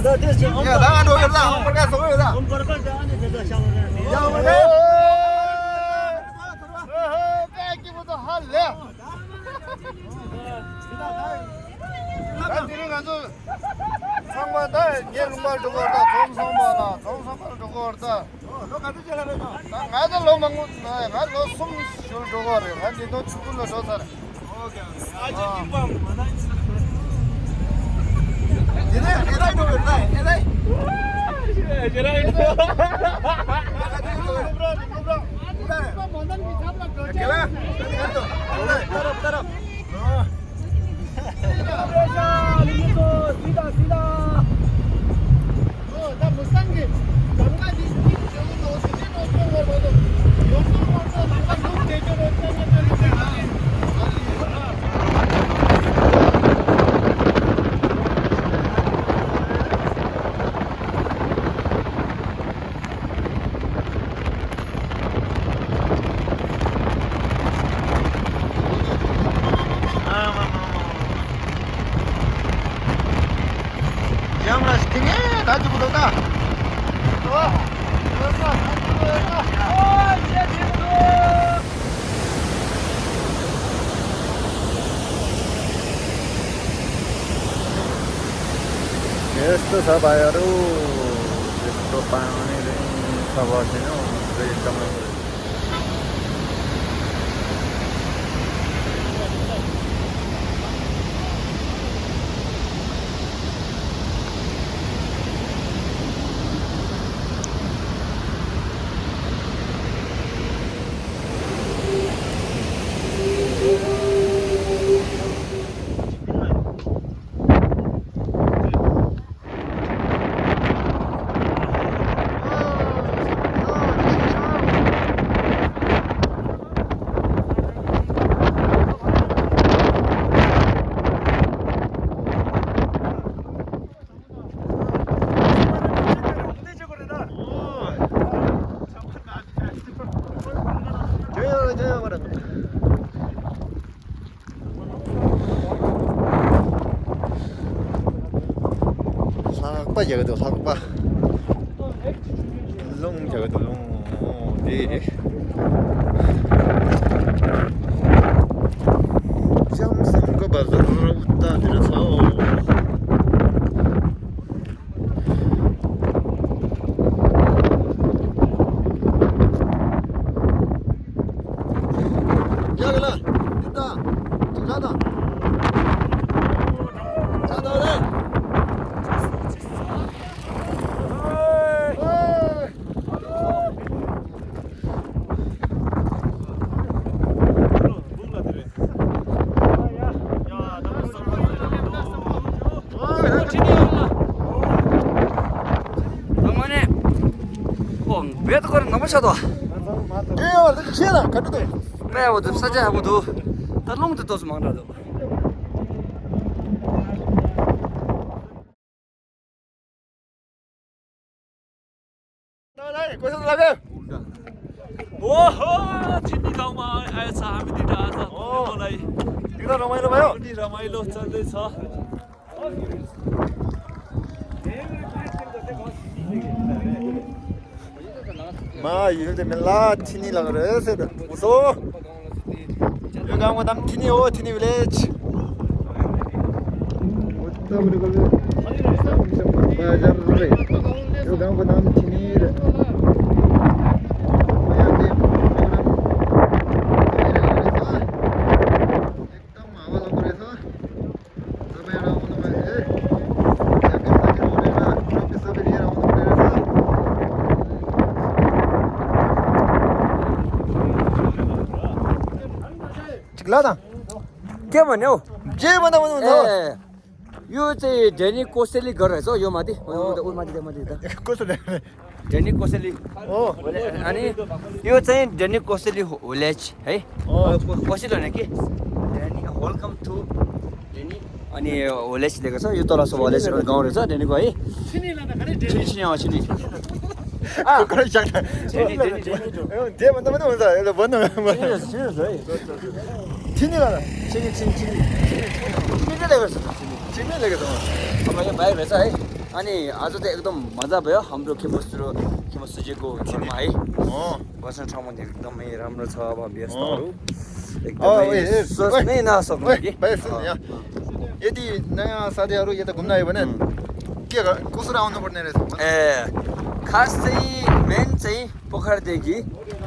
나 도요다. 엄버가 소요다. 야, 엄버가. 깨기부터 할래. 난 뒤를 가서 상반다. 얘 롱발 두고 왔다. 정성바다. 정성발 두고 왔다. 너 가도 잘하네. 나 가도 로망고. 나 가도 숨쉴 두고 와래. 아니 너 죽을로 줬잖아. 오케이. 아직 김밥. 얘네 뭐 그래? 얘네. Esto sabayaru, esto pani ini sabasino, dari kamar. Sakpa giờ được sakpa lung giờ được lung đi chăm sông có bà rất ta thì nó sao giờ cái này ta ra đó ra đâu đây 왜 그걸 너무 쳐도 에요 이렇게 치나 가도 돼 빼고도 사자하고도 달롱도 떠서 망라도 나이 거기서 나가 오호 진이 가마 아이사 하미디다 아사 놀라이 이거 너무 봐요 어디 라마일로 찰레서 마 이럴 때 멜라 티니 라그래서 무서 여기 가면 남 티니 오 티니 빌리지 어디다 우리 걸려 바자르 여기 가면 남 티니 चिकलादा के भन्यो जे भन्दा भन्नु ए यो चाहिँ डेनी कोसेली गरेछ यो माथि उ माथि त कस्तो डेनी कोसेली हो अनि यो चाहिँ डेनी कोसेली होलेज है कोसेली होइन कि डेनी वेलकम टु डेनी अनि होलेज दिएको छ यो तल होलेज गाउँ रहेछ डेनीको है छिनी 그런 장난. 뒤에 먼저 먼저 여기 먼저 serious है 티니라나. छिनी छिनी छिनी छिनी देखेको छ 티니 내게서. अब यो बाहिर रहेछ है अनि आज त एकदम मजा भयो हाम्रो खेमसुजीको घरमा है बस्ने ठाउँ एकदमै राम्रो छ अब व्यवस्थाहरू एकदमै सोच्नै नसक्नु कि यदि नयाँ साथीहरू यता घुम्न आयो भने के कसरी आउनुपर्ने रहेछ खास चाहिँ मेन चाहिँ पोखरादेखि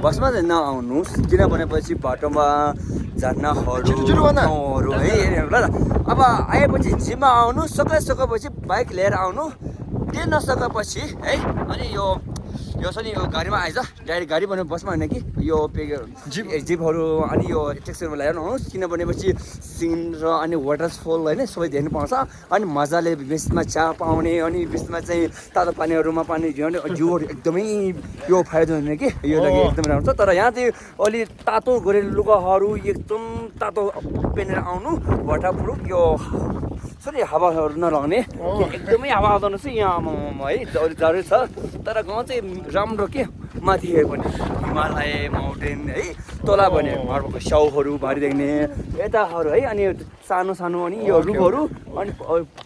बसमा चाहिँ नआउनुहोस् किनभने पछि बाटोमा झर्नाहरू है ल अब आएपछि जिममा आउनु सकेपछि बाइक लिएर आउनु त्यो नसकेपछि है अनि यो छ नि यो गाडीमा आइज डाइरेक्ट गाडी भने बसमा होइन कि यो जिपहरू अनि यो ट्याक्सीहरूमा ल्याएर आउनुहोस् किनभने पछि सिन र अनि वाटरफल होइन सबै देख्नु पाउँछ अनि मजाले बिचमा चिया पाउने अनि बिचमा चाहिँ तातो पानीहरूमा पानी जिउहरू एकदमै यो फाइदा हुने कि यो लागि एकदमै राम्रो छ तर यहाँ चाहिँ अलि तातो घरेलु लुगाहरू एकदम तातो पेनेर आउनु वाटरप्रुफ यो सरी हावाहरू नलाउने एकदमै हावा आउँदैन चाहिँ यहाँ है अलिक जरुरी छ तर गाउँ चाहिँ राम्रो के माथि पनि हिमालय माउन्टेन है तल भने घरको स्याउहरू भारी देख्ने यताहरू है अनि सानो सानो अनि यो रुखहरू अनि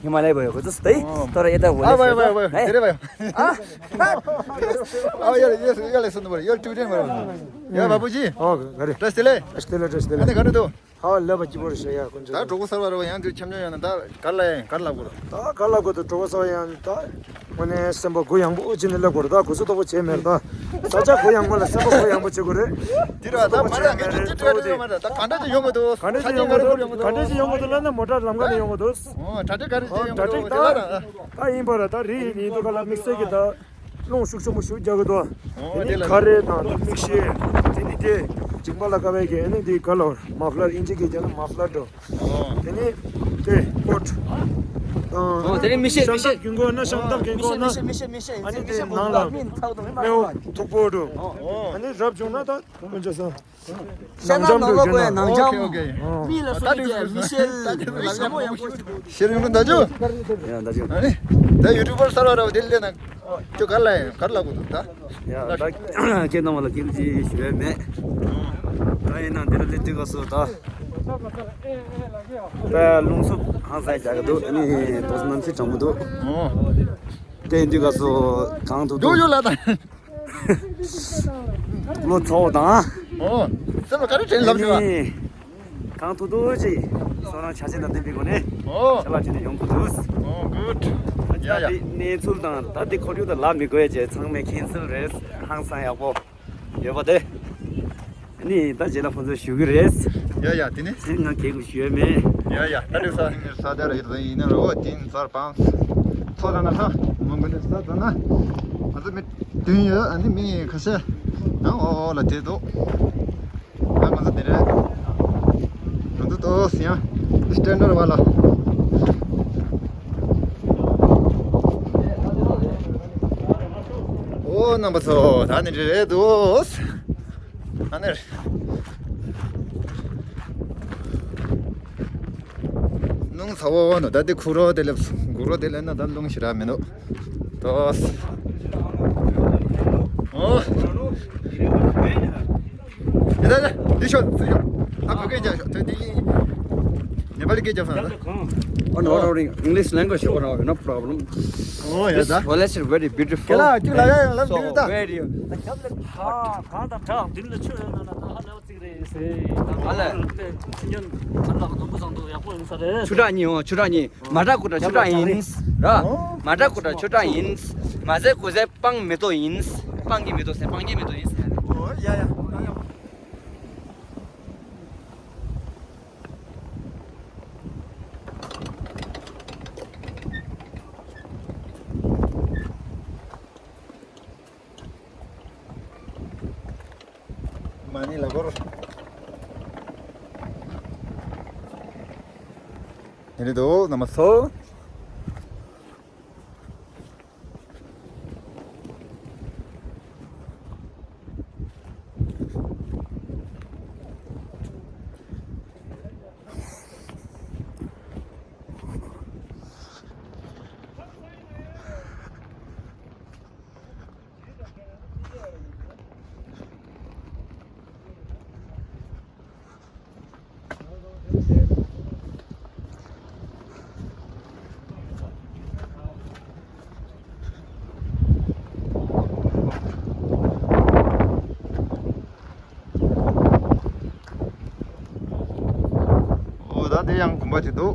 हिमालय भएको जस्तै तर यता बाबुजी हाँ ले बच्ची बोल रही है कुछ 다 조고 살아로 양들 참여하는 다 갈라고 다 갈라고도 조고서 양다 오늘 선보 고향부 어진을 거다 고수도 뭐 제mer다 사자 고향 몰라 선보 고향부 저거래 들어다 말아 찌찌찌 말아 다 간다지 용어도 간다지 용어도 나는 모टा 람가는 용어도 다들 가르치 용어도 다 임버라 다 리니도 갈라 믹스기다 롱 숙소무슈 저거도 카레다 믹시 디니데 Jimbala kawege ene di color muffler inji ke jana muffler do ene te coat tene mission kingo na shamdam kingo na mission ani te nala meo tupodo ani rab jona ta kunjasa namjam do namjam mila Michel Sherwin दाजु अनि दा YouTuber सरहरु दिल्लीना त्यो गर्लाको त के नमला के जी शिवेमे होइन धेरै त्यतिको छु त लुङसु हासाइ जागदो अनि तोसनन चाहिँ चम्दो त्यतिको छु कांदो यो लादा लो छौदा सबै करे ट्रेन लब्छ कांदो चाहिँ सोना छासे न देबिकोने चला चाहिँ यङको दुस गुड या ने चुल्दा ताति खड्यो त लामी गए जे छङमे क्यान्सल रेस हांसाइ अब यो बदे नि त जेला फोन सुगर रेस या तिनी सिंह केको सुमे या अरे सादर हिँड्दैन हो 3 4 5 6 जना छ म पनि 7 जना अझ मे त्यही हो अनि मे खसे ल त्यो म त धेरै अन्त त यहाँ स्ट्यान्डर्ड वाला ओ नम्बर 6 धानी रे दोस 하늘 농 사원 어디 구로들레나 단동 싫어하면 또 이다다 디쇼 아까 그게 저기 नेपाली के जफा on ordering English language or no problem या दा well it's very beautiful केला त्यो लगायो ल बिर्ता very हाँ कहाँ था दिल्ली छोड़े ना ना हाल है से हाल 진년 달라고 너무 정도 약보 인사래 추라니 마다쿠다 추라인스 라 마다쿠다 추라인스 마제 고제 빵 메도인스 빵기 메도세 빵기 메도인스 야야 많이 라고 얘네도 남았어 yang kumba itu.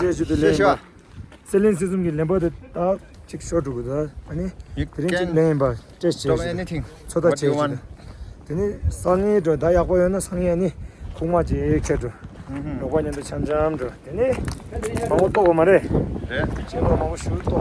제주도 셀린 시즌기 렘버드 다 직쇼두고다 아니 드링킹 렘버 제주 anything. 소다 What you 제주 want? 되니 상이도 다 야고요는 상이 아니 공마지 캐도 요관년도 참잠도 되니 마고 또 말해 네. 제가 마고 슈도